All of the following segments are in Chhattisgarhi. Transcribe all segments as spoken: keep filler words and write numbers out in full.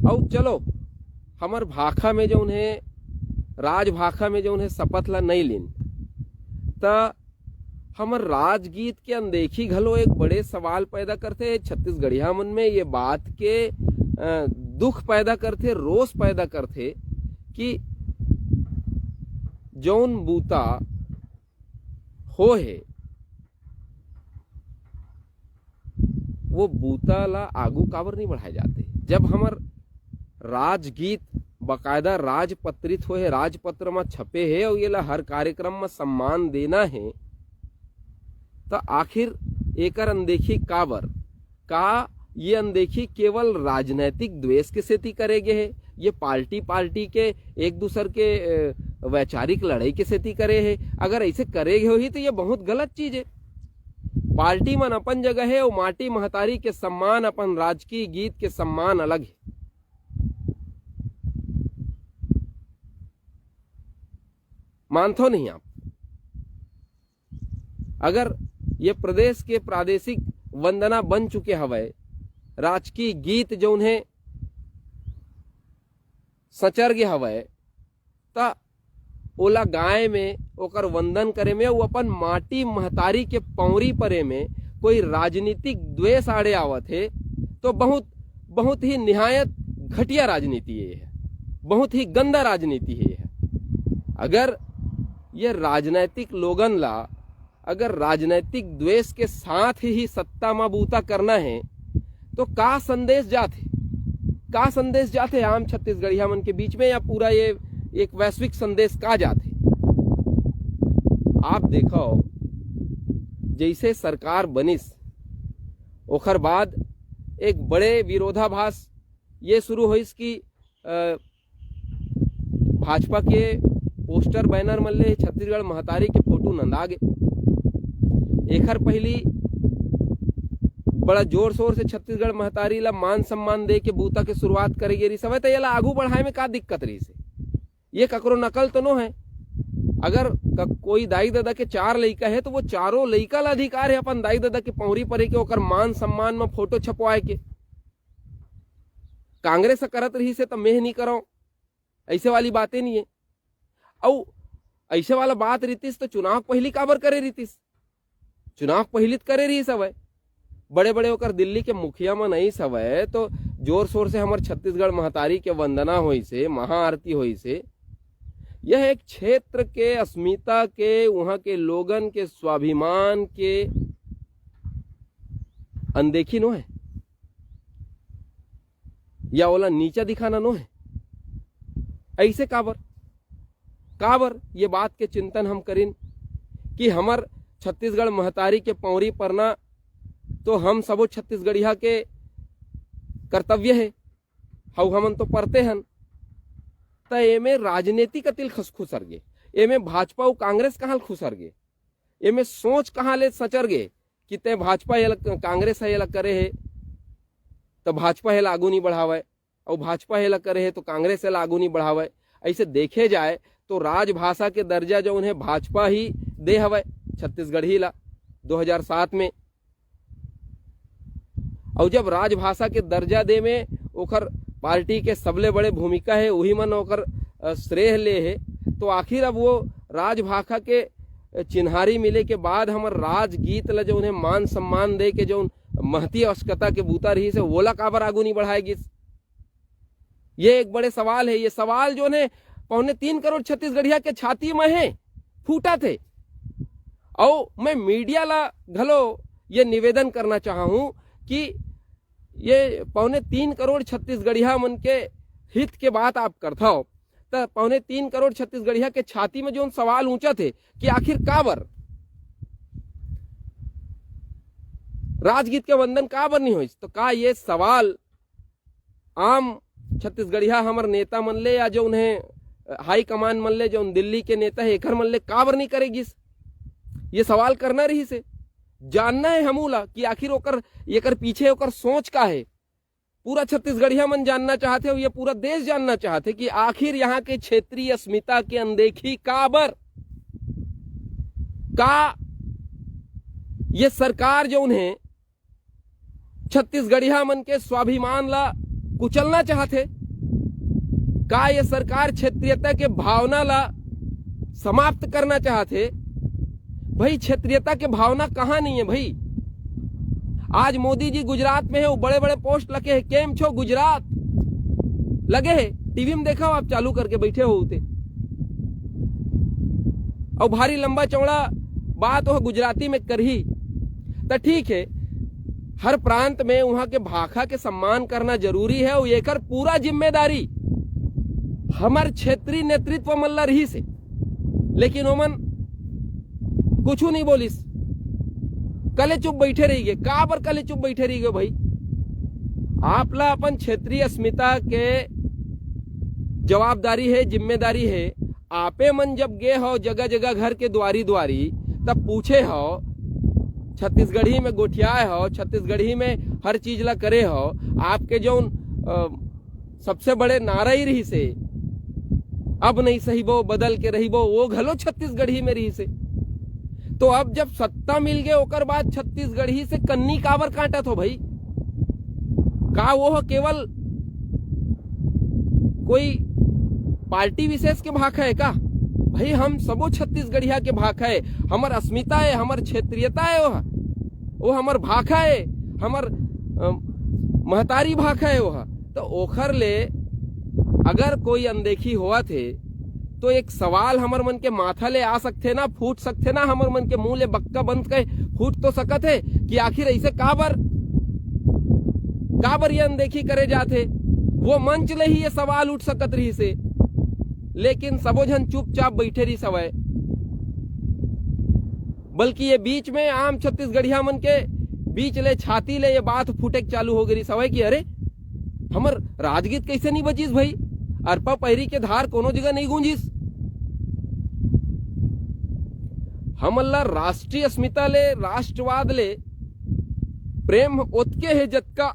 अउ चलो, हमर भाखा में जउन हे, राजभाखा में जउन हे, शपथ ला नइ लीन, त हमर राजगीत के अनदेखी घलो एक बड़े सवाल पैदा करथे छत्तीसगढ़िया मन में। ये बात के, अ, दुख पैदा करथे, रोष पैदा करथे कि जउन बूता हो हे, वो बूता ला आगू काबर नहीं बढ़ाए जाते? जब हमर राजगीत बकायदा राजपत्रित होए हे, राजपत्र म छपे हे अउ येला हर कार्यक्रम म सम्मान देना हे, त आखिर एकर अनदेखी काबर? का ये अनदेखी केवल राजनैतिक द्वेष के सेती करे गे हे? ये पार्टी पार्टी के एक दूसर के, अ, वैचारिक लड़ाई के सेती करे हे? अगर ऐसे करे गे होही तो ये बहुत गलत चीज हे। पार्टी मन अपन जगह हे अउ माटी महतारी के सम्मान, अपन राजकीय गीत के सम्मान अलग हे। मानथो नहीं आप? अगर ये प्रदेश के प्रादेशिक वंदना बन चुके हवय, राजकीय गीत जउन हे सचर गे हवय, त ओला गाय में, ओकर वंदन करे में, वो अपन माटी महतारी के पौरी परे में कोई राजनीतिक द्वेष आड़े आवत हे, तो बहुत, बहुत ही निहायत घटिया राजनीति ये है, बहुत ही गंदा राजनीति ये है। अगर ये राजनैतिक लोगन ला अगर राजनैतिक द्वेष के साथ ही सत्ता म बूता करना है, तो का संदेश जात हे? का संदेश जात हे आम छत्तीसगढ़िया मन के बीच में, या पूरा ये एक वैश्विक संदेश का जात हे? आप देखो, जैसे सरकार बनिस, ओखर बाद एक बड़े विरोधाभास ये शुरू होइस कि, अ, भाजपा के पोस्टर बैनर मन ले छत्तीसगढ़ महतारी के फोटो नंदा गे। एखर पहिली बड़ा जोर शोर से छत्तीसगढ़ महतारी ला मान सम्मान दे के बूता के शुरुआत करे गे रिहिस हवय, त एला आगू बढ़ाए में का दिक्कत रिहिस हे? ये ककरो नकल तो नो है। अगर क-, कोई दाई ददा के चार लइका है, तो वो चारों लइका ला अधिकार है अपन दाई ददा के पौरी परे के, ओकर मान सम्मान में फोटो छपवाए के। कांग्रेस ह करत रहिस हे, त मेंह नी करंव, ऐसे वाली बातें नहीं है। अउ ऐसे वाला बात रितिस, तो चुनाव पहिली काबर करे रितिस? चुनाव पहिली त करे रहिस हवय, बड़े बड़े ओकर दिल्ली के मुखिया मन आइस हवय, तो जोर शोर से हमर छत्तीसगढ़ महतारी के वंदना होइस हे, महाआरती होइस हे। यह एक क्षेत्र के अस्मिता के, वहां के लोगन के स्वाभिमान के अनदेखी नो है, या ओला नीचा दिखाना नो है। ऐसे काबर? काबर ये बात के चिंतन हम करिन कि हमर छत्तीसगढ़ महतारी के पौरी परना तो हम सबो छत्तीसगढ़िया के कर्तव्य है, हउ हमन तो परते हन। त एमे राजनीति कतिल खस खुसर गे, एमे भाजपा अउ कांग्रेस कहाँ ल खुसर गे, एमे सोच कहाँ ले सचर गे कि ते भाजपा एला, कांग्रेस ह एला करे हे, त भाजपा एला आगू नहीं बढ़ावय, अउ भाजपा एला करे हे तो कांग्रेस एला आगू नहीं बढ़ावय। ऐसे देखे जाए तो राजभाषा के दर्जा जउन हे भाजपा ही दे हवय छत्तीसगढ़ी ला दो हज़ार सात में। अउ जब राजभाषा के दर्जा दे में ओकर पार्टी के सबले बड़े भूमिका हे, उही मन ओकर, अ, श्रेय ले हे, तो आखिर अब वो राजभाषा के चिन्हारी मिले के बाद हमर राजगीत ला जउन हे मान सम्मान दे के जउन महती आवश्यकता के बूता रहिस हे, वोला काबर आगू नहीं बढ़ाए गिस? ये एक बड़े सवाल है। ये सवाल जउन हे पौने तीन करोड़ छत्तीसगढ़िया के छाती में हे, फूटत हे। अउ मैं मीडिया ला घलो ये निवेदन करना चाहूँ कि ये पौने तीन करोड़ छत्तीसगढ़िया मन के हित के बात आप करथव, त पौने तीन करोड़ छत्तीसगढ़िया के छाती में जउन सवाल ऊंचत हे कि आखिर काबर राजगीत के वंदन काबर नहीं होइस, तो का ये सवाल आम छत्तीसगढ़िया हमर नेता मन ले या जउन हे हाई कमान मन ले, जउन दिल्ली के नेता हे, एकर मन ले काबर नहीं करे गिस? ये सवाल करना रहिस हे, जानना हे हमू ला कि आखिर ओकर, एकर पीछे ओकर सोच का हे। पूरा छत्तीसगढ़िया मन जानना चाहत हे, ये पूरा देश जानना चाहत हे कि आखिर यहाँ के क्षेत्रीय अस्मिता के अनदेखी काबर? का ये सरकार जउन हे छत्तीसगढ़िया मन के स्वाभिमान ला कुचलना चाहत हे? का ये सरकार क्षेत्रीयता के भावना ला समाप्त करना चाहत हे? भाई, क्षेत्रीयता के भावना कहाँ नहीं है भाई? आज मोदी जी गुजरात में है, वो बड़े बड़े पोस्ट लगे है, "केम छो गुजरात?" लगे है, टीवी में देखा हो, आप चालू करके बैठे हो उते। और भारी लंबा चौड़ा बात वो गुजराती में करही, त ठीक है, हर प्रांत में वहां के भाखा के सम्मान करना जरूरी है, और एकर पूरा जिम्मेदारी हमर क्षेत्रीय नेतृत्व मन ला रहिस हे, लेकिन ओमन कुछु नहीं बोलिस, कले चुप बैठे रहिगे। का बर कले चुप बैठे रहिगे भाई? आप ला अपन क्षेत्रीय अस्मिता के जवाबदारी है, जिम्मेदारी है। आपे मन जब गे हो जगह जगह घर के द्वारी द्वारी, तब पूछे हो, छत्तीसगढ़ी में गोठियाए हो, छत्तीसगढ़ी में हर चीज ला करे हो, आपके जौन, अ, सबसे बड़े नारा ही रहिस हे, "अब नहीं सहिबो, बदल के रहिबो", वो घलो छत्तीसगढ़ी में रहिस हे। तो अब जब सत्ता मिल गए, ओकर बाद छत्तीसगढ़ी से कन्नी काबर काटत हो भाई? का वो केवल कोई पार्टी विशेष के भाखा है का? भाई, हम सबो छत्तीसगढ़िया के भाखा है, हमर अस्मिता है, हमर क्षेत्रीयता है, वो, वो हमर भाखा है, हमर, अ, महतारी भाखा है वो। तो ओखर ले अगर कोई अनदेखी होवत हे, तो एक सवाल हमर मन के माथा ले आ सकथे ना, फूट सकथे ना, हमर मन के मुंह ले बक्का बंद के फूट तो सकत हे कि आखिर ऐसे काबर, काबर ये अनदेखी करे जाथे? वो मंच ले ही ये सवाल उठ सकत रहिस हे, लेकिन सबो झन चुपचाप बैठे रहिस हवय। बल्कि ये बीच में आम छत्तीसगढ़िया मन के बीच ले, छाती ले ये बात फूटे के चालू हो गई हवय कि अरे, हमर राजगीत कैसे नहीं बजिस भाई? अरपा पैरी के धार कोनो जगह नहीं गूंजिस। हमन ला राष्ट्रीय अस्मिता ले, राष्ट्रवाद ले प्रेम ओतके हे जतका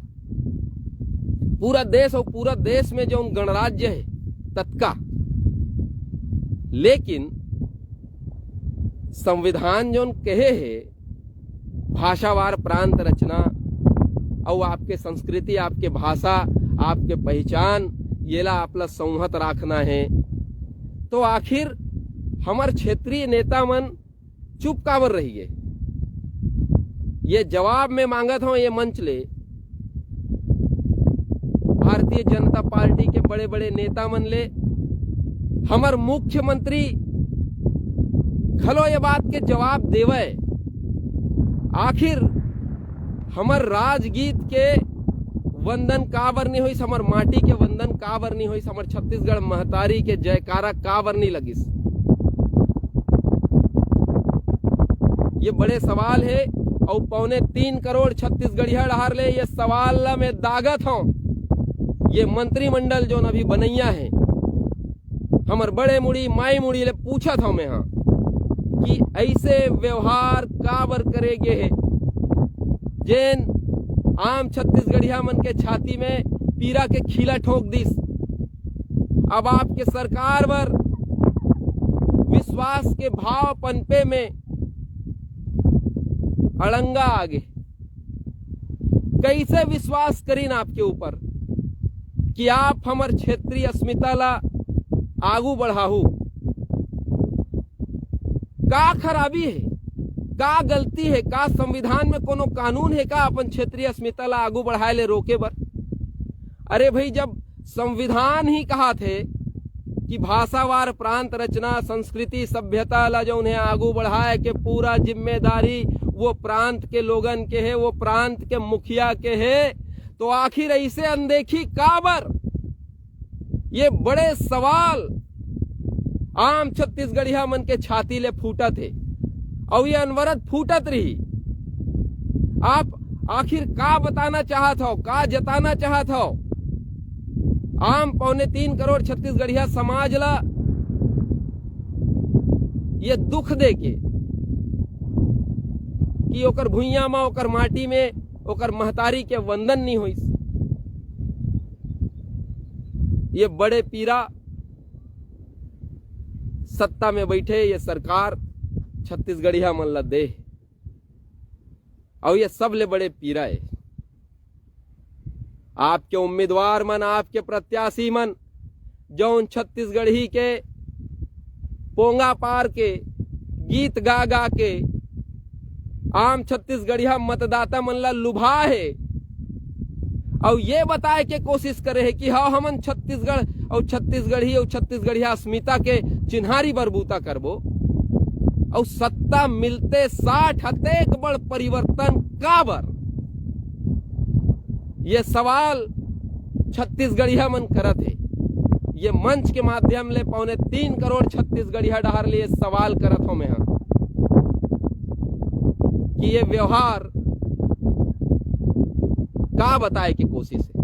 पूरा देश और पूरा देश में जौन गणराज्य है ततका। लेकिन संविधान जौन कहे हे भाषावार प्रांत रचना, अउ आपके संस्कृति, आपके भाषा, आपके पहचान, येला आप ला संहत राखना है। तो आखिर हमर क्षेत्रीय नेता मन चुप काबर रहिगे? ये जवाब मैं मांगत हूं ये मंच ले, भारतीय जनता पार्टी के बड़े बड़े नेता मन ले, हमर मुख्यमंत्री घलो ये बात के जवाब देवय। आखिर हमर राजगीत के वंदन काबर नहीं होइस, हमर माटी के वंदन काबर नहीं होइस, हमर छत्तीसगढ़ महतारी के जयकारा काबर नहीं लगिस? ये बड़े सवाल हे। अउ पौने तीन करोड़ छत्तीसगढ़िया डहार ले ये सवाल ला मैं दागत हूं। ये मंत्रिमंडल जोन अभी बनैया है, हमर बड़े मुड़ी, माई मुड़ी ले पूछत हूं मैं, हां, कि ऐसे व्यवहार काबर करे गे हे, जेन आम छत्तीसगढ़िया मन के छाती में पीरा के खीला ठोंक दिस। अब आपके सरकार बर विश्वास के भाव पनपे में अड़ंगा आगे। कैसे विश्वास करीन आपके ऊपर कि आप हमर क्षेत्रीय अस्मिता ला आगू बढ़ाहू? का खराबी है, का गलती है, का संविधान में कोनो कानून है का अपन क्षेत्रीय अस्मिता ला आगू बढ़ाए ले रोके बर? अरे भाई, जब संविधान ही कहा थे कि भाषावार प्रांत रचना, संस्कृति, सभ्यता ला जो उन्हें आगू बढ़ाए के पूरा जिम्मेदारी वो प्रांत के लोगन के है, वो प्रांत के मुखिया के है, तो आखिर ऐसे अनदेखी काबर? ये बड़े सवाल आम छत्तीसगढ़िया मन के छाती ले फूटत हे, अउ ये अनवरत फूटत रही। आप आखिर का बताना चाहत हो, का जताना चाहत हो आम पौने तीन करोड़ छत्तीसगढ़िया समाज ला ये दुख दे के कि ओकर भुइयां मा, ओकर माटी में ओकर महतारी के वंदन नहीं होइस? ये बड़े पीरा सत्ता में बैठे ये सरकार छत्तीसगढ़िया मन ला दे, अउ ये सबले बड़े पीरा है। आपके उम्मीदवार मन, आपके प्रत्याशी मन जौन छत्तीसगढ़ी के पोंगा पार के गीत गा गा के आम छत्तीसगढ़िया मतदाता मन ला लुभा हे, अउ ये बताए के कोशिश करे हे कि हाँ, हमन छत्तीसगढ़ अउ छत्तीसगढ़ी अउ छत्तीसगढ़िया अस्मिता के चिन्हारी बर बूता करबो। अउ सत्ता मिलते साठ अतेक बड़ परिवर्तन काबर? ये सवाल छत्तीसगढ़िया मन करत हे। ये मंच के माध्यम ले पौने तीन करोड़ छत्तीसगढ़िया डहार ले ये सवाल करत हों मैं हा कि ये व्यवहार का बताए के कोशिश हे।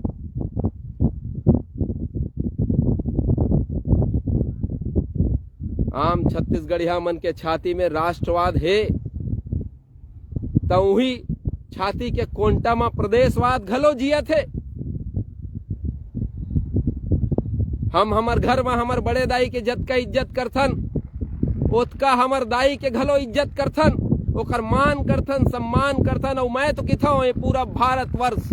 आम छत्तीसगढ़िया मन के छाती में राष्ट्रवाद हे, त उही छाती के कोंटा म प्रदेशवाद घलो जियत हे। हम हमर घर म हमर बड़े दाई के जतका इज्जत करथन, ओतका हमर दाई के घलो इज्जत करथन, ओकर मान करथन, सम्मान करथन। अउ मैं तो किथौं, ये पूरा भारतवर्ष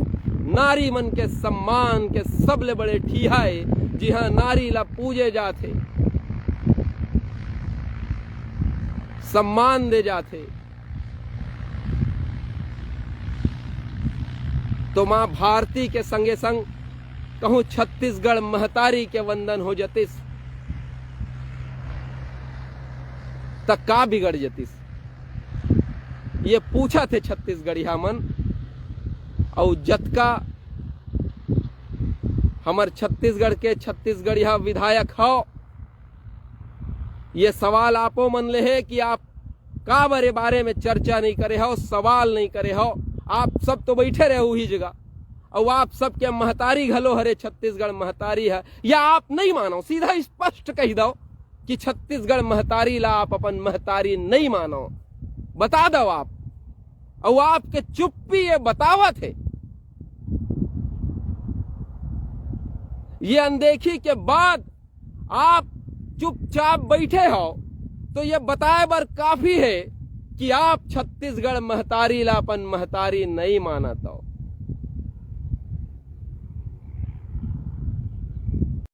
नारी मन के सम्मान के सबले बड़े ठीहा ए, जिहां नारी ला पूजे जाथे, सम्मान दे जाथे। तो मां भारती के संगे संग कहूं छत्तीसगढ़ महतारी के वंदन हो जतिस, त का बिगड़ जतिस? ये पूछत हे छत्तीसगढ़िया मन। अउ जतका हमर छत्तीसगढ़ के छत्तीसगढ़िया विधायक हव, ये सवाल आपो मन ले हे कि आप काबर ए बारे में चर्चा नहीं करे हव, सवाल नहीं करे हव। आप सब तो बैठे रहे उही जगह, अउ आप सबके महतारी घलो हरे, छत्तीसगढ़ महतारी हे, या आप नहीं मानो, सीधा स्पष्ट कहि दव कि छत्तीसगढ़ महतारी ला आप अपन महतारी नहीं मानो, बता दव आप। अउ आपके चुप्पी ये बतावत हे, ये अनदेखी के बाद आप चुपचाप बैठे हव, तो ये बताए बर काफी हे कि आप छत्तीसगढ़ महतारी ला अपन महतारी नहीं मानत हव।